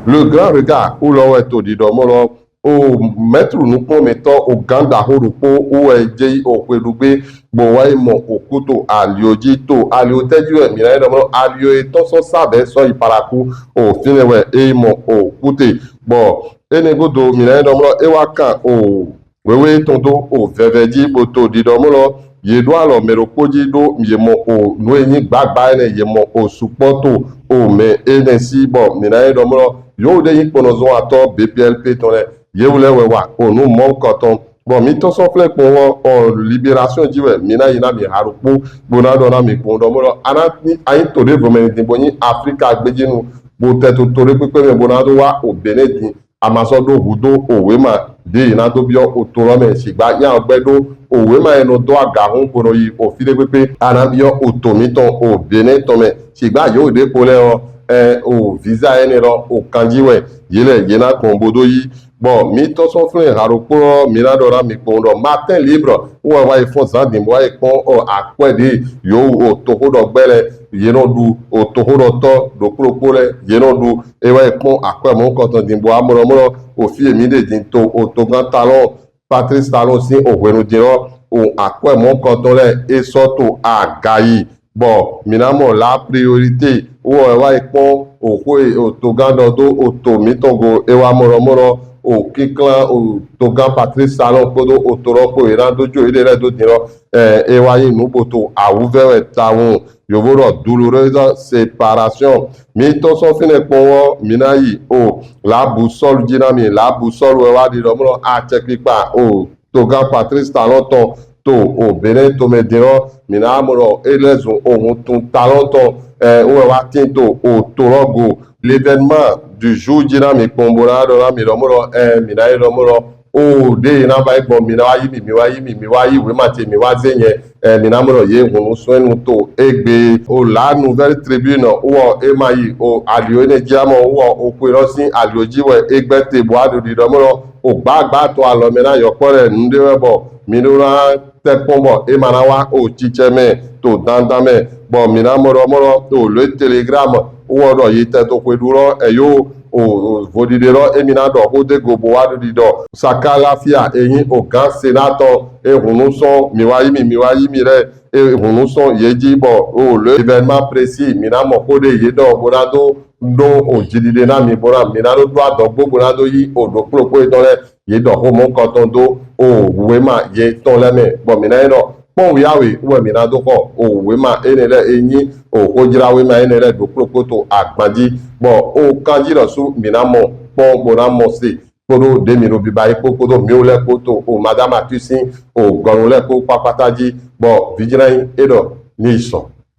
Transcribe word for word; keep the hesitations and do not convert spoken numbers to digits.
Le Grand Regard wulɔ wɛ to ɖiɖɔ mɔ lɔ, o mɛtru nukpɔnmɛtɔ o gan ɖaxo ɖokpo wɛ jɛ yi o xwe ɖugbe, bo wa yi mɔ o ku to alio ji. To alio tɛ ji wɛ mi na yi ɖɔ mɔ lɔ, alio e tɔn sɔ sa bɛ sɔ yi Paraku, o finɛ wɛ e yi mɔ o ku te. Bɔ ene godo mi na yi ɖɔ mɔ lɔ, e wa kan o wewe tɔn do o vɛvɛ ji bo to ɖiɖɔ mɔ lɔ, ye ɖo alɔ mɛ ɖokpo ji ɖo ye mɔ o nu e nyi gbagba enɛ, ye mɔ o sukpɔ to o mɛ enɛ si. Bɔ mi na yi ɖɔ mɔ lɔ, yo ɖe nyi kpɔnɔzɔn atɔ B P L P tɔn lɛ, ye wu lɛ wɛ wa o nu mɔnkɔtɔn. Bɔ mi tɔn sɔ flɛ kpɔn wɔ, o Libération ji wɛ mi na yi na mi ha ɖokpo bo na ɖɔ na mi kpɔn ɖɔ mɔ lɔ, a na nyi, a nyi to ɖevo mɛ din bo nyi Afrika gbejinu, bo tɛ to to ɖe kpekpe mɛ bo na do wa o Benin din, a ma sɔ ɖo hu do o wema ɖe ye na do biɔ o to lɔ mɛ. Sigba nya o gbɛ ɖo o wema ye nɔ do aga hun kpo nɔ yi o fi ɖe kpekpe, a na biɔ o to mitɔn o Benin tɔn mɛ. Sigba yo ɖe kpo lɛ ɔ, ɛ o visa enɛ lɔ o kanji wɛ ye lɛ ye na kpɔn bo do yi. Bɔ mi tɔn sɔ flɛ ha ɖokpo lɔ, mi na ɖɔ na mi kpɔn ɖɔ Matin Libre wɛ wa yi fɔn zan din bo wa yi kpɔn o akwɛ ɖe yo o toxoɖɔgbɛ lɛ ye nɔ ɖu, o toxoɖɔtɔ ɖokpo ɖokpo lɛ ye nɔ ɖu. E wa yi kpɔn akwɛ mɔnkɔtɔn din bo amrɔ mrɔ o fi e mi ɖe din to o togan Talon, Patrice Talon sin o hwenu din lɔ, o akwɛ mɔnkɔtɔn lɛ e sɔ to aga yi. Bɔ mi na mɔ La Priorité wɛ wa yi kpɔn o xwe o togan ɖɔ do o to mitɔn go, e wa mrɔ mrɔ o kinklan o togan Patrice Talon kpodo o to lɔ kpo e na do jo e ɖe lɛ do din lɔ, ɛ e wa nyi nu bo to awuvɛ wɛ tawun. Yovo ɖɔ douloureuse séparation. Mi tɔn sɔ finɛ kpɔn wɔ, mi na yi o La Boussole ji na mi. La Boussole wɛ wa ɖiɖɔ mɔ lɔ, acɛkpikpa o togan Patrice Talon tɔn to o Benin tomɛ din lɔ, mi na mɔ ɖɔ e lɛ zun o huntun Talon tɔn, ɛ wɛ wa tin to o to lɔ go. L'événement du jour ji na mi kpɔn bo na ɖɔ na mi ɖɔ mɔ lɔ, ɛ mi na yi ɖɔ mɔ lɔ, o ɖe ye na va yi gbɔn, mi na wa yi mi, mi wa yi mi, mi wa yi wema ce, mi wa ze nyɛ, ɛ mi na mɔ ɖɔ ye hunu sɔn enu to egbe. O La Nouvelle Tribune wɔ e ma yi o alio enɛ ji amɔ wɔ o xwe lɔ sin alio ji wɛ e gbɛ te bo a ɖo ɖiɖɔ mɔ lɔ, o gbagba to alɔ mɛ na yɔkpɔ lɛ nu ɖe wɛ bɔ mi ɖo na tɛ kpɔn bɔ e ma na wa o cicɛ mɛ to dandan mɛ. Bɔ mi na mɔ ɖɔ mɔ lɔ o Le Télégramme wɔ ɖɔ ye tɛ to xwe ɖu lɔ, ɛ yo o o vo ɖiɖe lɔ e mi na ɖɔ xo de go bo wa ɖo ɖiɖɔ. Saka Lafia e nyi o gan Sénat tɔn, e hunu sɔn mi wa yi mi, mi wa yi mi lɛ, e hunu sɔn ye ji bɔ o Le Événement Précis mi na mɔ xo ɖe ye ɖɔ bo na do ɖo o jiɖiɖe na mi bo na mi na ɖo do adɔgbo bo na do yi o ɖokpo ɖokpo etɔn lɛ ye ɖɔ xo mɔnkɔtɔn do o wema yetɔn lɛ mɛ. Bɔ mi na yi ɖɔ kpɔn wiawe wɛ mi na do xɔ o wema enɛ lɛ e nyi o xojlawema enɛ lɛ ɖokpo ɖokpo to agban ji. Bɔ o kanji lɔsu mi na mɔ kpɔn bo na mɔ se kpodo ɖe mi ɖo biba yi kpo kpodo mi wo lɛ kpo to o Madame Atusin o gɔnu lɛ kpo kpakpata ji. Bɔ vijlɛn e ɖɔ ni sɔn.